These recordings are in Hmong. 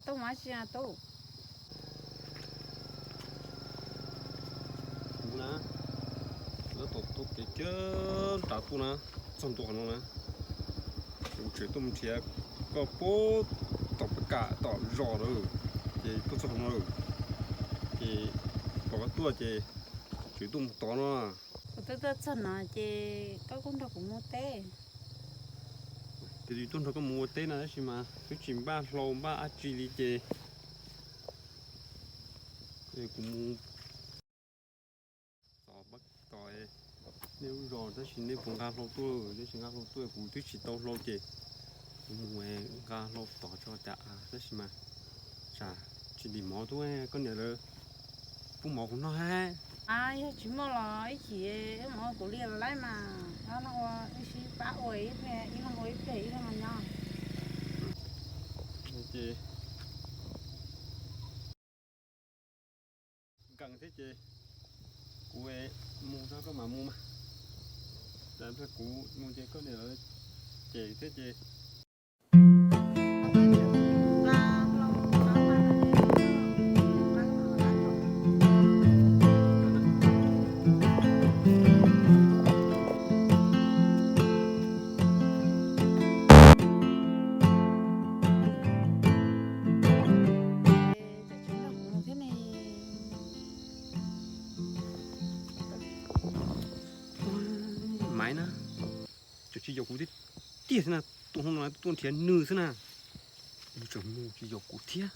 Tub, mas tsis tub. Kuv na, lawv tau tuaj kev kiag nram tuaj na, txog ntua qhov no na, kuv tseem tuaj mus nrhiav koj puag tom pab kam tom zos lawm, ces tuaj txog qhov no lawm, ces pom koj tuaj ces tseem tuaj mus tod no. Kuv twb tuaj txog no ces koj kuj nrog kuv mus teb. Ces kuv tuaj nrog koj mus ua teb na, tab sis mas twb tsis npaj hlau npaj dab tsi li ces kuv mus tom, tom nej lub zos, tab sis nej puas nqa hlau tuaj? Nej tsis nqa hlau tuaj, kuv twb tsis tau hlau ces kuv mus nqa hlau tod tso cas, tab sis mas tsam tsis ntim mov tuaj, koj niam lawv pub mov kuv noj hab. Yog tsis muaj los ib chim wb mus ua kuv li los laib mas, ob leeg ua ib sib pab ua, ib leeg ua ib teg, ib leeg ua nyob. Ces nkees thiab ces kuv mus tso, koj mam mus mas. Kuv mus ces koj niam lawv cem thiab ces Maiv na, tseem tsis yaum kuv tiag tiag xwb na, tuaj hnub no tuaj nrhiav nws xwb na, nws tseem mus tsis yaum kuv thiab.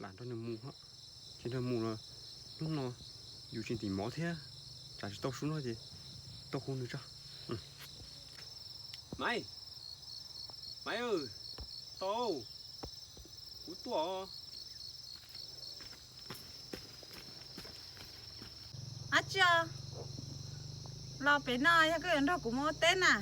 Lam nrog nws mus, tsis nrog mus los hnub no yus tsis ntim mov thiab, tsam tsis tau su noj ces tuaj hu nws tso. Maiv, Maiv, tau, kuv tuaj. Ab tsi os, los pem no yog koj yuav nrog kuv mus ua teb na.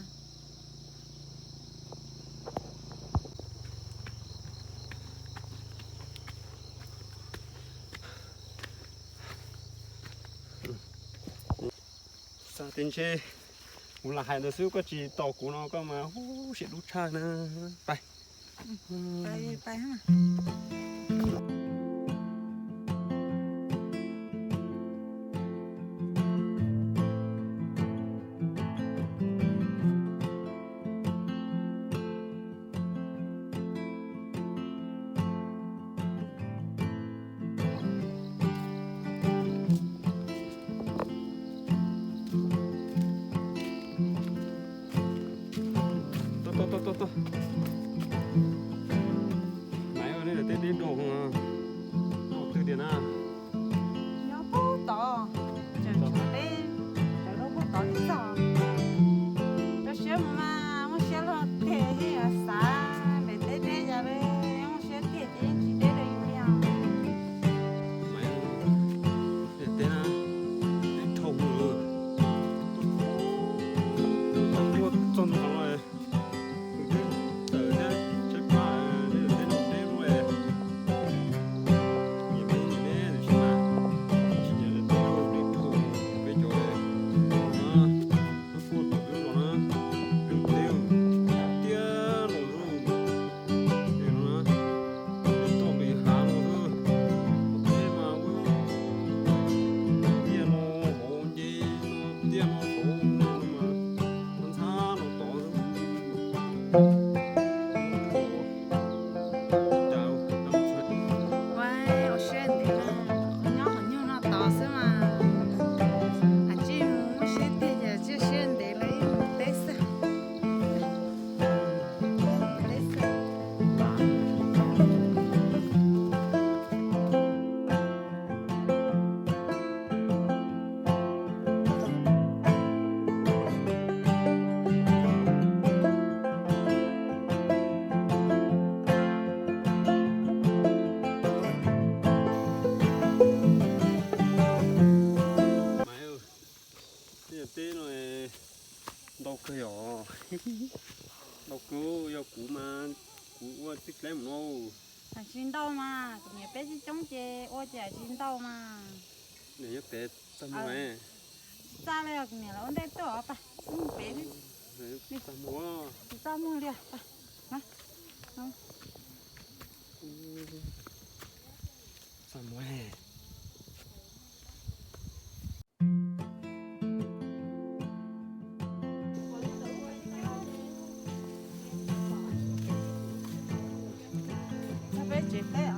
Xav tias ntshe kuv lam hais ntawd xwb, koj tsis tos kuv no koj mas hu siab dub tshaj na. Pais. Tuaj, tuaj, tuaj, tuaj. Maiv, nej lawm teb deb dua, teb twg tiag na? Nyob puag tod, tseem tshuav peb cov dua puag tod tsis txog. Rau siab mus mas muaj siab luag tiag, yeej yuav xav npem teb deb cas li, muaj siab tiag ces yeej tsis deb rau yus li os. Maiv, teb na, teb dhau mus lawm. Tuaj txog ntua qhov no, Ntau kawg, yog kuv mas kuv ua tib dlaab mus no. Tsis ntau mas, kuv niam peb coob coob ces ua ces tsis ntau mas. Nws nyob pem txaj muag. Tsis txaj li os, kuv niam lawv ua ntej tuaj os, pab mus pem. Txaj muag. Tsis txaj muag li os, pab. Txaj muag. Peb tsev teb